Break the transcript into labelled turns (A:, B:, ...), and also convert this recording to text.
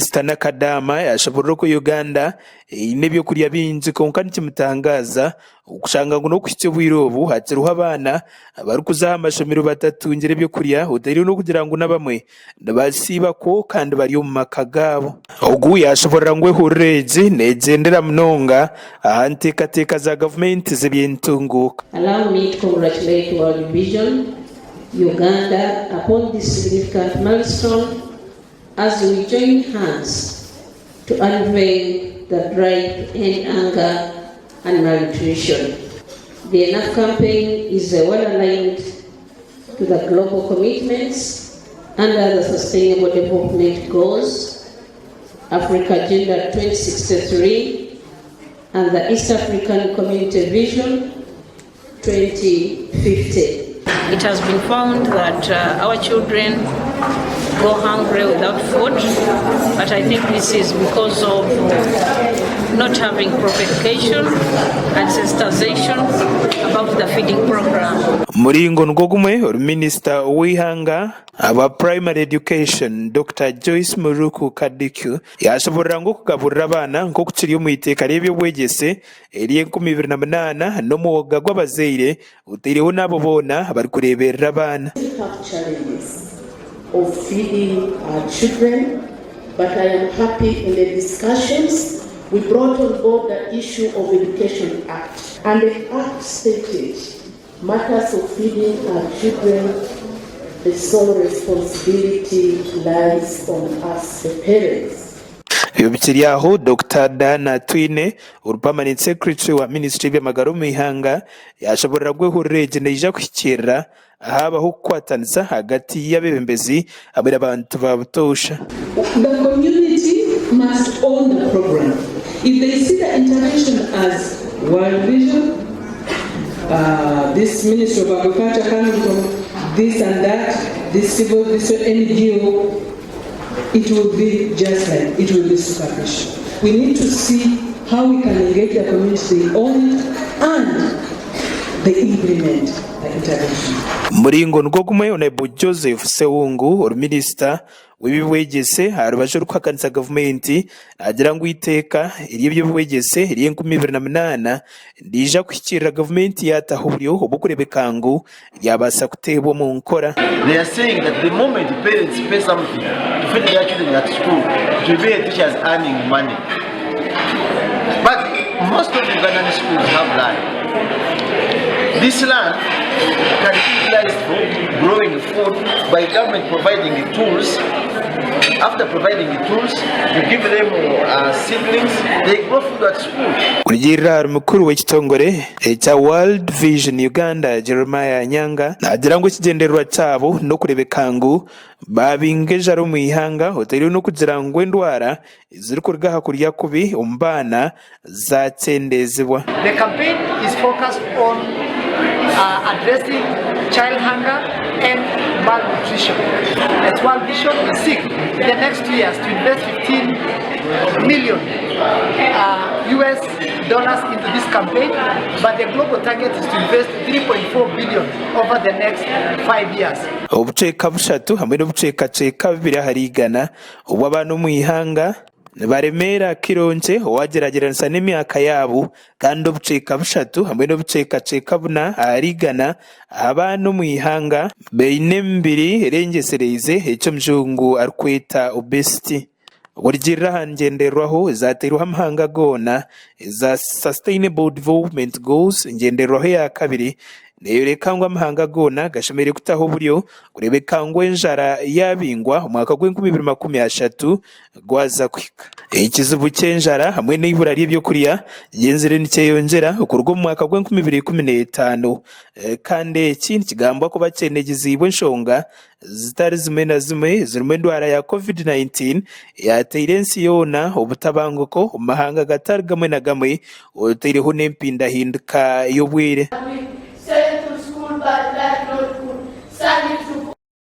A: Minisita Nakadama yashoborora oku Uganda eine ebyokurya bingi kwonka nikimutangaaza okushanga ngu n'okuhitsya obwire obu hakiriho abaana abarikuza aha mashomero batatungire ebyokurya otaireho n'okugira ngu n'abamwe nibasiibakwo kandi bari omu maka gaabo. Ogu yaashoboorora ngu ehururu egi neegyendera munonga aha nteekateeka za gavumenti z'eby'entunguuka.
B: Allow me to congratulate World Vision Uganda upon this significant milestone as we join hands to unveil the drive to end hunger and malnutrition. The Enough campaign is a well-aligned to the global commitments under the Sustainable Development Goals, Africa Agenda 2063 and the East African Community Vision 2050.
C: It has been found that our children go hungry without food, but I think this is because of not having proper education and sensitization about the feeding program.
A: Omuringo nigwo gumwe, ori minisita w'eihanga ahabwa Primary Education, Dokita Joyce Muriuku Kadiku yaashoboorora ngu okugaburira abaana nk'oku kiri omu iteeka ry'eby'obwegyese ery'enkumiibiri na munaana n'omwoga gw'abazaire otaireho n'abo boona abarikureeberera abaana.
D: We have challenges of feeding our children but I am happy in the discussions we brought on board the issue of Education Act and the Act stated matters of feeding our children the sole responsibility lies on us the parents.
A: Ebyo bikiri aho, Dokita Diana Atwine, ori Permanent Secretary wa Ministry y'eby'amagara omu ihanga, yaashoboorora ngu ehururu egi neija kuhikiirira haabaho okukwatanisa ahagati y'abeebembezi hamwe n'abantu ba butoosha.
E: The community must own the program. If they see the intervention as World Vision, this Ministry of Agriculture coming from this and that, this civil, this NGO, it will be just like, it will be superficial. We need to see how we can engage the community, they own it, and they implement the intervention.
A: Omuringo nigwo gumwe, Hon. Joseph Ssewungu, ori minisita w'eby'obwegyese aha rubaju orikuhakanisa gavumenti naagira ngu eiteeka ery'eby'obwegyese ery'enkumiibiri na munaana niriija kuhikiirira gavumenti yaataho oburyo obw'okureebeka ngu ryabaasa kuteebwa omu nkora.
F: They are saying that the moment parents pay something to feed their children at school, it will be the teachers earning money. But most of Ugandan schools have land. This land can be utilized for growing food by government providing the tools. After providing the tools, you give them seedlings, they grow food at school.
A: Kurugiirira ahari mukuru w'ekitongore ekya World Vision Uganda, Jeremiah Nyanga, naagira ngu ekigyendererwa kyabo n'okureebeka ngu baabinga enjara omu ihanga otaireho n'okugira ngu endwara ezirikuruga aha kurya kubi omu baana zaakyendeezibwa.
G: The campaign is focused on addressing child hunger and malnutrition. As World Vision, we seek in the next 2 years to invest 15 million US dollars into this campaign, but the global target is to invest 3.4 billion over the next 5 years.
A: Obucweka bushatu hamwe n'obucwekacweka bubiri ahari igana obw'abaana omu ihanga nibaremeera kiro nkye waagyeragyeranisa n'emyaka yaabo kandi obucweka bushatu hamwe n'obucwekacweka buna ahari igana abaana omu ihanga baine emibiri erengyesereize eki omujungu arikweta obesity. Okurugiirira aha ngyendererwaho ezaateirweho amahanga goona eza Sustainable Development Goals, engyendererwaho eya kabiri neeyoreka ngu amahanga goona gashemereire kutaho oburyo kureebeka ngu enjara yaabingwa omwaka gw'enkumiibirimakumiashatu gwaza kuhika. Ekizibu ky'enjara hamwe n'eibura ry'ebyokurya kigyenzire nikyeyongyera okuruga omu mwaka gw'enkumiibiriikumineetaano kandi eki nikigambwa kuba kyenegyeziibwe enshonga zitari zimwe na zimwe zirimu endwara ya Covid-19 eyateire ensi yoona obutabanguko omu mahanga gatari gamwe na gamwe otaireho n'empindahinduka y'obwire.